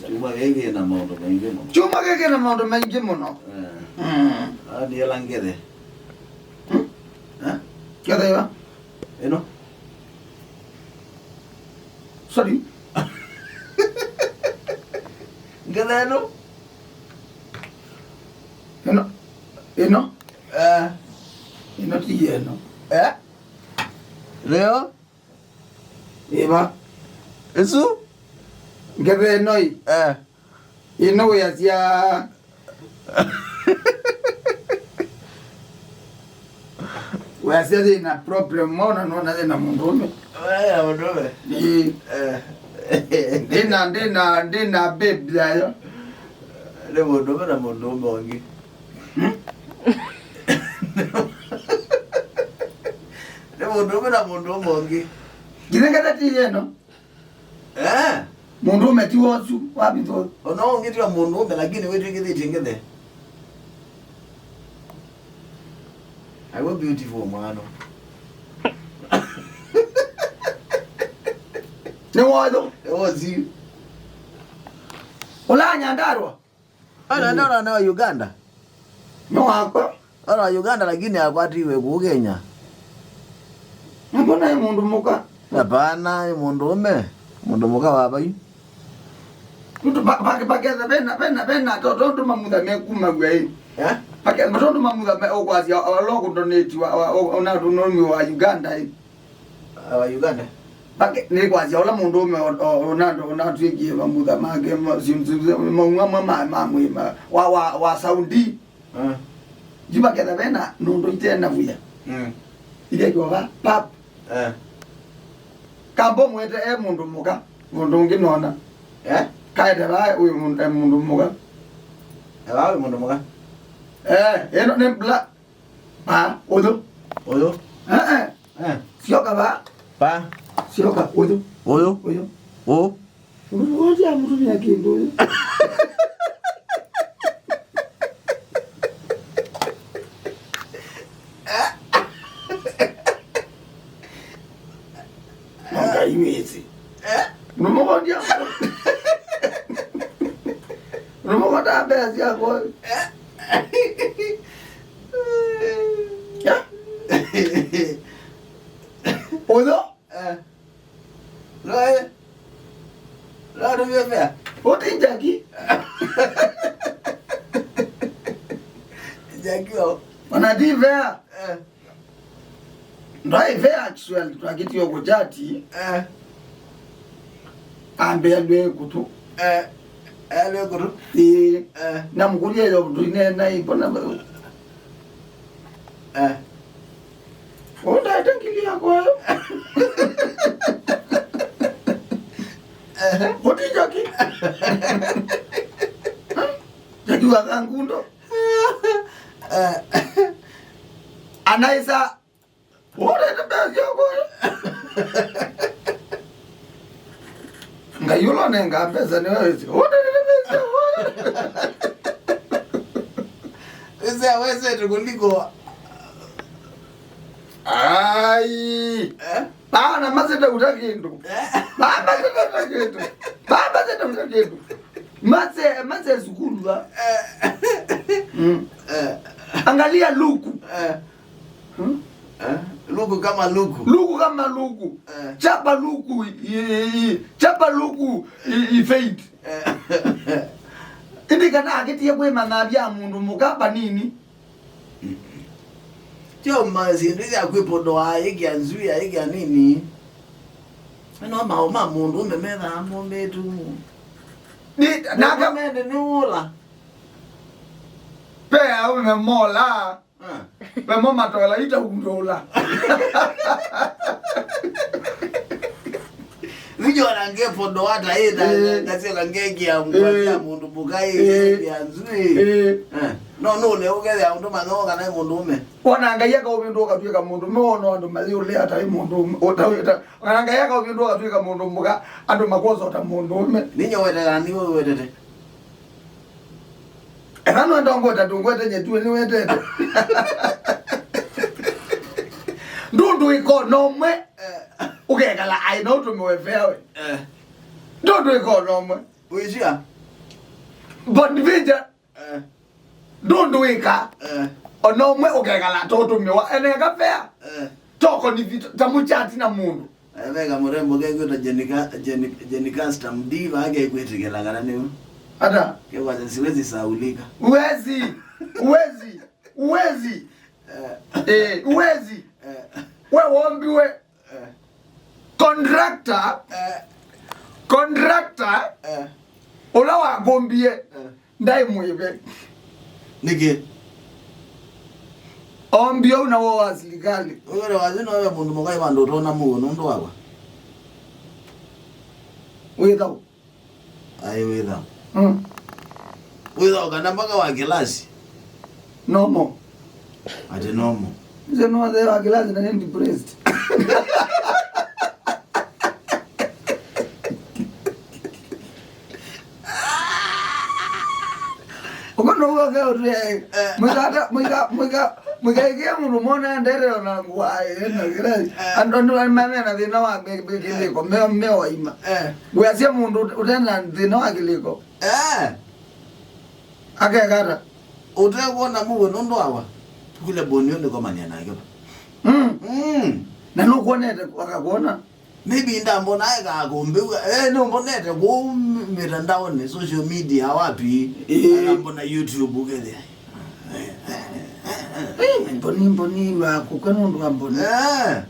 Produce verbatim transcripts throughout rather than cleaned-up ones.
Kyumwa gĩkĩ kĩna maũndũ maingĩ mũno. Kyumwa gĩkĩ kĩna maũndũ maingĩ mũno. Eh. Mm. Ah, ndiela ngethe. Hmm? Eh? Ngethe ĩva? Ĩno? Sorry. Ngethe ĩno? Ĩno. Ĩno. Eh. Ĩno ti ĩno. Eh? Leo? Ĩva? Ĩsu? Ngethe ĩno ĩ? Eh. Ĩno wĩasya. Wĩasya yĩna problem, mwaona nona yĩna mũndũũme. Waya mũndũũme? Ĩĩ. Eh. Ndĩna, ndĩna, ndĩna babe yayo. Nĩ mũndũũme na mũndũũme ũngĩ. Hmm? Nĩ mũndũũme na mũndũũme ũngĩ. Nginya ngethe ti ĩno. Eh. Mũndũũme ti wosu wavithwa. Ona ũngĩ tiwa mũndũũme, lakini wĩtw'ĩkĩthĩtye ngethe. I will beautiful mwana. Nĩ woyũ. It was you. Ũla Nyandarua. Ana ndio na Uganda. Nĩ wakwa. Ala Uganda lakini akwatiwe kuu Kenya. Na mbona e mũndũ mũka? Hapana, e mũndũũme. Mũndũ mũka wa vai. Nũndũ pa-, pa-, paketha vena, vena, vena, to-, tondu mamutha me kuma wia ĩ. Eh? Pake-, tondu mamutha me ũkwasya, olo kũndonetiwa, ona tunonwi wa Uganda ĩ. A wa Uganda? Pake-, nĩ kwasya ũla mũndũũme o-, o-, ona ndo-, ona twĩkie mamutha make, ma-, si-, si-, si-, maumwa ma, ma, ma mwĩma, wa, wa, wa Saudi. Ah. Yu vaketha vena nũndũ ite na wia. Mm. Ithekĩwa va, pap. Eh. Kamba ũmwete e mũndũ mũka, mũndũ ũngĩ nona. Eh? Kaete va wĩ mũndũ, e mũndũ mũka. E va wĩ mũndũ mũka. Eh, ĩno nĩ bla. Pa, ũyũ. Ũyũ. Eh, eh. Eh. Syoka va. Pa. Syoka, ũyũ. Ũyũ. Ũyũ. Ũ. Mũndũ wothe amũtũmĩa kĩndũ ũyũ. Ngai wĩsĩ. Eh? Mũndũ mũka ũtĩa. Mũndũ mũka ũtĩa mbesa syakwa. Eh? Ya? Ũyũ? Eh. Loe. Loe, ndio fea. Ũti Jackie. Jackie wao. Ona ti fea. Eh. Ndwaĩ fea actually, twakĩtie kũchati. Eh. Ambĩa ndwĩ kũtũ. Eh. Eh, ndwĩ kũtũ. Ĩĩ. Eh. Na mũkũlya yo tũineena ĩ, mbona. Eh. Ũtaete ngili yakwa. Eh. Ũti Jackie. Jackie wa Kangundo. Eh. Anaisa. Ũtete mbesa syakwa. Ngai ũla ũnengaa mbesa nĩwe wĩsĩ. Ũtete mbesa syakwa. Wĩsĩ awezete kuliko. Ai. Eh? Bana masete uta kĩndũ. Eh? Bana masete uta kĩndũ. Bana masete uta kĩndũ. Mase, mase sukulu ba. Eh. Mm. Eh. Angalia Luku. Eh. Hmm? Eh? Luku kama Luku. Luku kama Luku. Eh. Chapa Luku, i, i, i, chapa Luku, i, i faint. Eh. Ĩndĩ kana akĩtie kwĩmanyavya mũndũ mũka vanini. Tyo ma syĩndũ sya kwĩpondoa, ĩkĩa nzwii, ĩkĩa nini. No maũ ma mũndũ ũme methaa momĩtu. Nĩ, naka- Mũndũ mene nĩ ũla. Pe aũme mola. Ah. Pe mo matola ita undũla. Vijo na ngepondo hata ĩta, eh, ngasyoka ngekĩa ngũa, eh, sya mũndũ mũka ĩ, eh, ya nzwii. Eh. Eh. No, no, ũle ũkethĩa mũndũ mathoka na mũndũ ũme. Wona Ngai akaũvĩndũa ũkatw'ĩka mũndũ ũme, wona andũ mayĩũlea ta ĩ mũndũ ũme, ũta-, ũta-, ona Ngai akaũvĩndũa ũkatw'ĩka mũndũ mũka, andũ makwosa ta mũndũ ũme. Ninyo wetega, niwe wetete. Ethĩwa nũenda ngweta ndũngwete nyie tu nĩwetete. Ndũndũ ĩkona ũmwe, eh, ũkekala aĩ no ũtũmĩwe fair we. Eh. Ndũndũ ĩkona ũmwe. Wĩsya? Bonventure. Eh. Ndũndũ wĩka. Eh. Ona ũmwe ũkekala tũtũmĩwa. Eneka fea. Eh. Toko ni vito, ta mũchati na mũndũ. Eh, veka mũrembo kekwĩta Jenica-, Jeni-, Jeni Custom D, vaa kekwĩtĩkĩla kana nĩu. Ata? Kekwasya siwezi saulika. Uwezi. Uwezi. Uwezi. Eh. Eh, uwezi. Eh. We wombiwe. Eh. Contractor. Eh. Contractor. Eh. Ũla wakũmbie. Eh. Ndaĩ mwĩve. Nĩkĩ? Ombie ũu na wo wa silikalĩ. Wĩwĩre wathi no we mũndũ mũkai vandũ ũtona mũuo nũndũ wakwa. Wĩthau. Aĩ wĩthau. Mm. Wĩthau kana mpaka wa kĩlasi? Normal. Ati normal. Nze no the wa kĩlasi na nĩ depressed. Ũko no ũga ũtwe. Eh. Mwĩkata, mwĩka, mwĩka, mwĩkaĩkĩa mũndũ mona ndere ona ngwa, eh, na kĩla. Eh. Andũ, andũ mame na thĩna wa me-, me-, kĩlĩko, me, me oima. Eh. Ngwĩasya mũndũ ũte na thĩna wa kĩlĩko. Eh. Akekata. Ũtekuona mũuo nũndũ wawa. Kule bonio nĩkomania nake. Mm. Mm. Na nũkuonete akakuona. Maybe ndambona ekakumbĩw'a. Eh, nũmbonete kũu mi-, mitandaoni, social media, wapi? Ĩĩ. Akambona YouTube ũkethĩa. Ĩĩ, mboni, mboni wa kũkwe nũndũ wa mboni. Eh.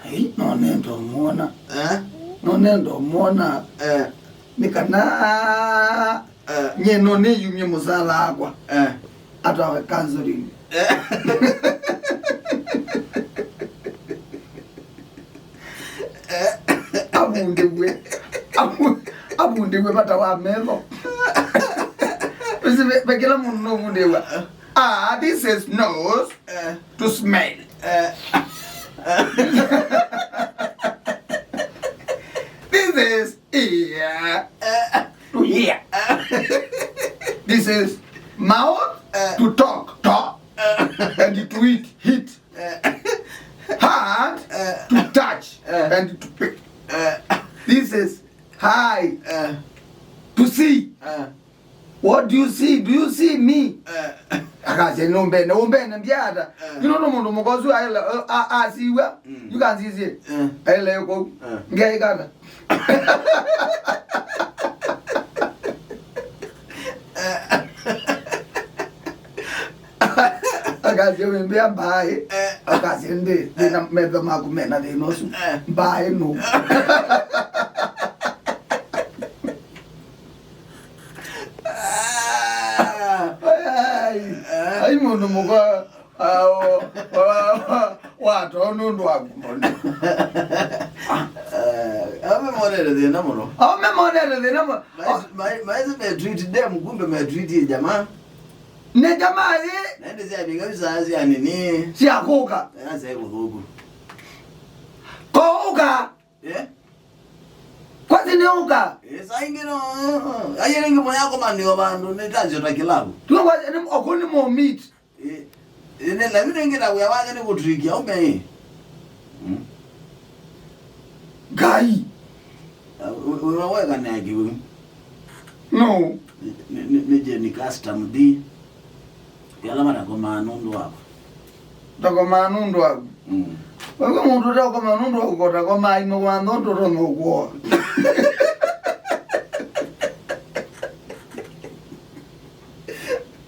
Ai, no nenda ũmwona. Eh? No nenda ũmwona. Eh. Nĩ kana Eh. Nyie no nĩyumye mũsala wakwa. Eh. Atwawe counseling. Eh. Eh. Avundĩw'e. Avu-, avundĩw'e vata wa metho. Vesi ve, ve kĩla mũndũ nũvundĩw'a. Ah, this is nose, eh, to smell. Eh. This is ear, eh, to hear. This is mouth, eh, to talk, talk, eh, and to eat, eat. Eh. Hand, eh, to touch, eh, and to pick. Eh. This is eye, eh, to see. Eh. What do you see? Do you see me? Eh. Akasya, "Nũmbene, ũmbene ndyata." Eh. Yu nũndũ mũndũ mũka ũsu aĩle, a, a, asiw'a, mm, yu kansisye. Eh. Aĩle kũu. Eh. Ngeĩkata. Eh. Akasya, "Wĩmbĩa mbaaĩ." Eh. Akasya, "Ndĩ, thĩna, metho maku mena thĩna ũsu." Eh. Mbaaĩ nũ? Ah. Ai, ai, mũndũ mũka, ah, o, wa, wa, watoo nũndũ wa mboni. Eh, ame monere thĩna mũno. Ame monere thĩna mũno. Maisi, mai-, maisi me treat dem, kumbe me treat ye jamaa. Ne jamaa ĩ. Nende sya binga bisaa sya nini. Sya kũka. Ya sya kũthũku. Kũka. Eh? Kwasi nĩ ũka? Eh, saa ingĩ no, aye rĩngĩ mũyakomanĩo vandũ nĩ tanzio ta kĩlabu. Tuo kwasi nĩ okuni mo meet. Eh, eh, nĩ na yu rĩngĩ ta wĩa wake nĩ kũtũikia ũme. Mm. Ngai. Ah, wĩ, wĩ wa weka na kiu. No. Nĩ, nĩ, nĩ, nĩ Jeni Custom D. Yala matakomaa nũndũ waku. Takomaa nũndũ waku. Mm. Wewe mũndũ ũtakomaa nũndũ waku, kotakomaa ino wa nthonto tono kwa.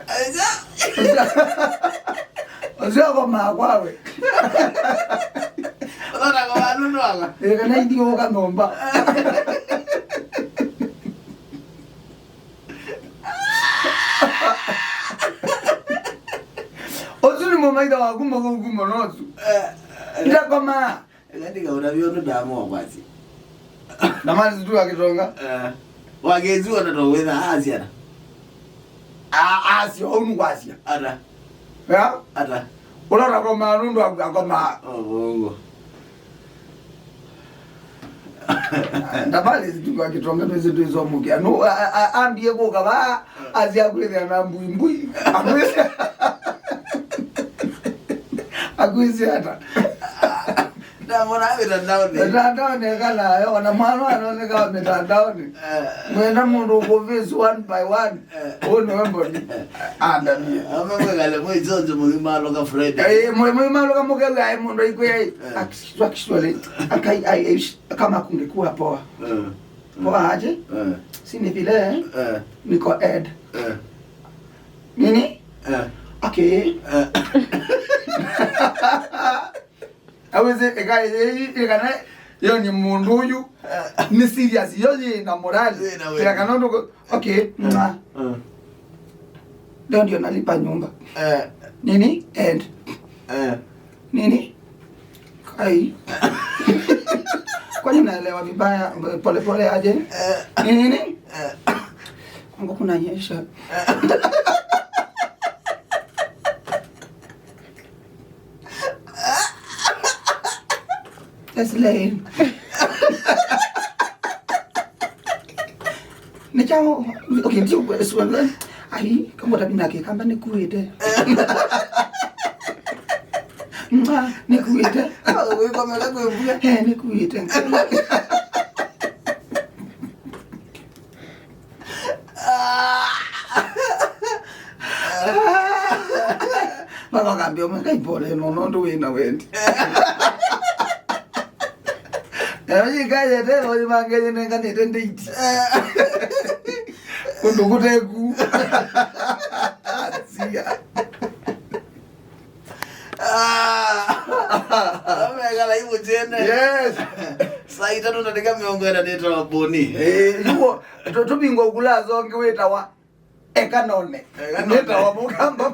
Aiza. Ũcio akomaa kwawe. Ũtakomaa nũndũ waku. Ĩĩ, kana ithiĩ ũka nyũmba. Ũsu nĩ mũmaitha waku mũthũku mũno ũsu. Eh, eh. Ndakomaa. Eka ndikaũtavya ũndũ ndaamũa kwasya. Na mali tu akĩtonga. Eh. Wakĩĩsua na towĩtha asyana. A-, asya, ũu nĩ kwasya. Ata? Ya? Ata? Ũla ũtakomaa nũndũ waku akomaa. Ũvũngũ. Ndavali zituka kitonga twese twizomũkĩa. No, a, a, a, ambie kũka va, azi akwĩthĩa na mbui mbui. Akwĩsĩ, akwĩsĩ ata? Ndamona mitandaoni. Mitandaoni ekalayo, ona mwana anoneka mitandaoni. Eh. Mwenda mũndũ ũkũvĩsi one by one. Eh. Ũũ nĩwe mboni. Andamie. Ame mwekale mwĩchonjo mũimalũka Friday. Eh, mwe-, mwĩmalũka mũkew'a ai mũndũ aikwĩa ai. Eh. Actually, akai, ai, ai, kama kungekuwa poa. Eh. Poa aje? Eh. Si ni vile, eh? Eh. Niko Ed. Eh. Nini? Eh. Okay. Eh. Aweze eka eka na yo ni mũndũ ũyũ ni serious, yo yĩ na morali. Yĩ na wendi. Eka na ndoko, okay. Mwa. Eh. Leo ndio nalipa nyumba. Eh. Nini? And Eh. Nini? Kai. Kwani naelewa vibaya? Pole pole aje? Eh. Nini? Eh. Kwangu kunanyesha. That's lame. Nĩ kyaũ? Okay, ndio kweswa. Ai, kama tabina ke kamba nĩkuĩte. Mwa, nĩkuĩte. Wĩkomela kwĩ mbua. Eh, nĩkuĩte. Makakambia ũmwe, "Ngai pole no, nũndũ wĩ na wendi." Eo yĩkayetelo yĩmangenye nenganĩte ndĩiti. Kũndũ kũteku. Sia. Ah. Amekala ibu chene. Yes. Saa itatu na dakika mĩongo ĩna nĩtawa Boni. Eh, yuko, tu-, tubingwa ukula zongi wĩtawa Ekanone. Ekanone. Nĩtawa Mũkamba.